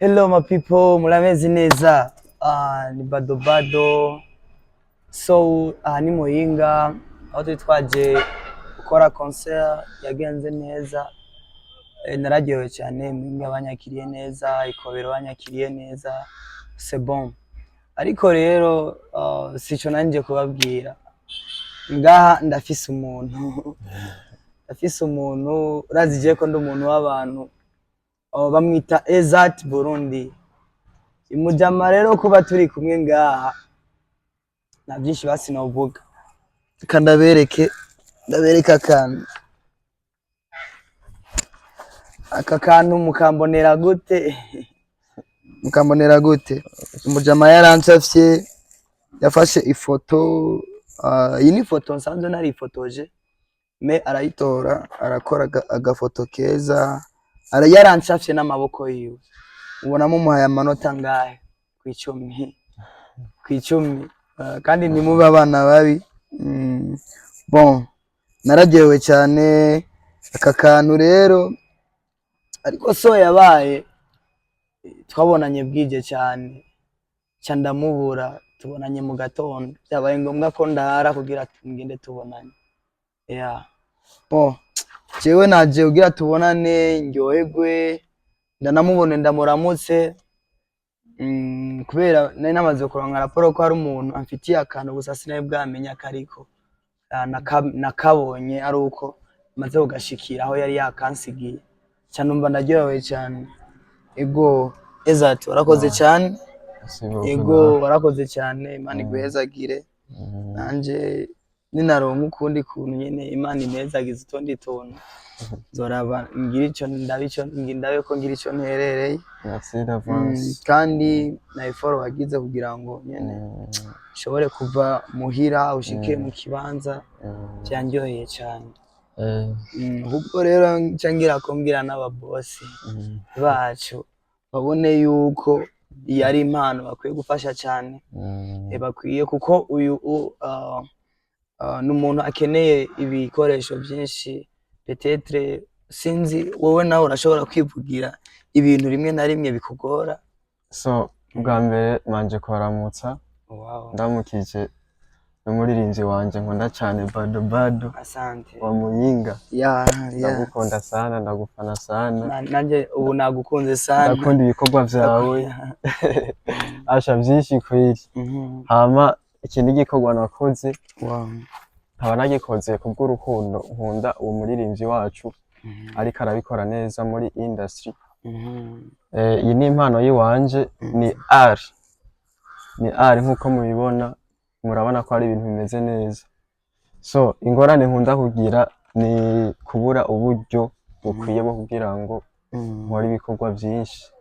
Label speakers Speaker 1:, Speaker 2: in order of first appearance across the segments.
Speaker 1: Hello my people, murameze neza? Ah, ni Bado Bado. So aha ni Muyinga aho turi twaje gukora concert yagenze neza. Nararyohewe cyane. Muyinga banyakiriye neza, Ikobero banyakiriye neza, c'est bon. Ariko rero sico nanje kubabwira ngaha. Ndafise umuntu, ndafise umuntu urazi je ko ndi umuntu w'abantu. Oh, bamwita Ezat Burundi. Imujama rero kuba turi kumwe ngaha nta byinshi basi novuga. Reka ndabereke, ndabereke akantu. Aka kantu mukambonera gute? Mukambonera gute? Umujama yarancafye, yafashe ifoto. Iyi ni ifoto nsanzwe narifotoje, mais arayitora arakora agafoto keza. Yarancafye n'amaboko yiwe. Ubona mumuhaye amanota ngahe ku 10? Ku 10. Kandi ntimube abana babi. Bon, nararyohewe cyane. Aka kantu rero, ariko so yabaye twabonanye bwije cyane, ca ndamubura. Tubonanye mu gatondo, byabaye ngombwa ko ndara kugira ngende tubonanye. Yeah. Bon, jewe naje kugira tubonane, ndyoherwe, ndanamubone, ndamuramutse. Kubera nari namaze kuronka raporo ko hari umuntu amfitiye akantu, gusa sinari bwamenya kariko. Nakabonye ari uko maze kugashikira aho yari yakansigiye, ca numva ndaryohewe cyane. Ego Ezat, warakoze cyane.
Speaker 2: Merci beaucoup.
Speaker 1: Ego.
Speaker 2: Nawe.
Speaker 1: Warakoze cyane, Imana iguhezagire. Nanje ninaronka ukundi kuntu nyene Imana impezagize utundi tuntu, nzoraba ngira ico ndabe, ico ndabe ko ngira ico nterereye.
Speaker 2: Merci d'avance.
Speaker 1: Kandi na effort wagize kugira ngo nyene ushobore kuva muhira ushike mu kibanza, byanryoheye cyane. Ahubwo rero nca ngira ko mbwira n'ababosi bacu babone yuko iyi ari impano bakwiye gufasha cyane. Bakwiye kuko uyu ni umuntu akeneye ibikoresho byinshi. Peut-être sinzi, wowe nawe urashobora kwivugira ibintu rimwe na rimwe bikugora.
Speaker 2: So bwa mbere manje kubaramutsa. Ndamukije n'umuririmbyi wanje nkunda cyane, Bado Bado
Speaker 1: Asante.
Speaker 2: wa Muyinga.
Speaker 1: Ya.
Speaker 2: Ndagukunda sana, ndagufana sana.
Speaker 1: Nanje ubu nagukunze sana.
Speaker 2: Ndakunda ibikorwa vyawe, asha vyinshi kweri. Hama iki ni igikorwa nakoze, nkaba nagikoze kubw'urukundo nkunda uwo muririmbyi wacu, ariko arabikora neza muri industry. Iyi ni impano yiwanje, ni art, ni art. Nkuko mubibona, murabona ko ari ibintu bimeze neza. So ingorane nkunda kugira ni kubura uburyo bukwiye bwo kugira ngo nkore ibikorwa vyinshi.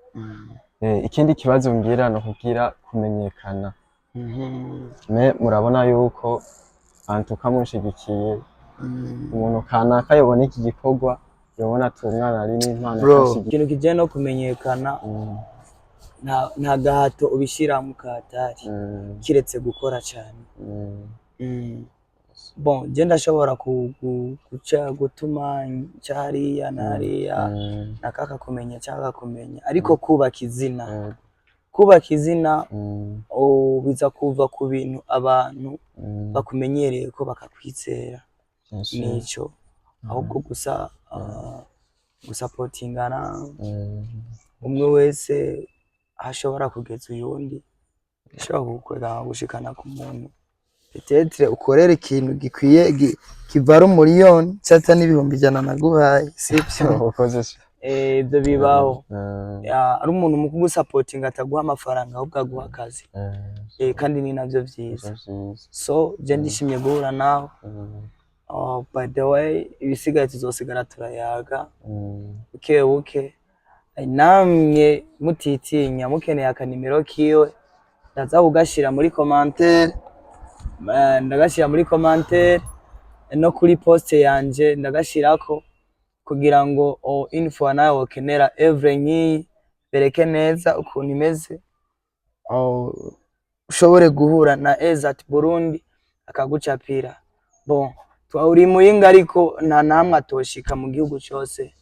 Speaker 2: Ikindi kibazo ngira ni ukugira kumenyekana. Mais murabona yuko antuka munshigikiye, umuntu kanaka yobona iki gikorwa, yobona ati umwana ari n'impano,
Speaker 1: Bro,
Speaker 2: akashigikiye.
Speaker 1: ikintu kijyanye no kumenyekana, nta gahato ubishiramo katari, kiretse gukora cyane. Bon, je ndashobora guca gutuma nca hariya na hariya, nakaka kumenya cyangwa kumenya, ariko kubaka izina, kubaka izina, biza kuva ku bintu abantu bakumenyereye ko bakakwizera.
Speaker 2: Bien sûr.
Speaker 1: Nico ahubwo gusa, gusapotingana, umwe wese aho ashobora kugeza uyundi, ashobora kugukwega gushikana ku muntu. Peut-être ukorera ikintu gikwiye kivara 1 miliyoni cyangwa n'100.000 naguhaye, sibyo?
Speaker 2: Ukoze se.
Speaker 1: Ibyo bibaho. Ya, ari umuntu mu kugusapotinga ataguha amafaranga, ahubwo aguha akazi. Kandi ni navyo vyiza.
Speaker 2: Nivyo vyiza.
Speaker 1: So je ndishimye guhura nawe. Oh, by the way, ibisigaye tuzosigara turayaga buke buke. Namwe mutitinya, mukeneye akanimero kiwe ndaza kugashira muri commentaire. Ndagashira muri commentaire no kuri post yanje ndagashirako, kugira ngo info nawe wokenera œuvre nk'iyi bereke neza ukuntu imeze. Oh, ushobore guhura na Ezat Burundi akagucapira. Bon, uri Muyinga, ariko nta namwe atoshika mu gihugu cyose.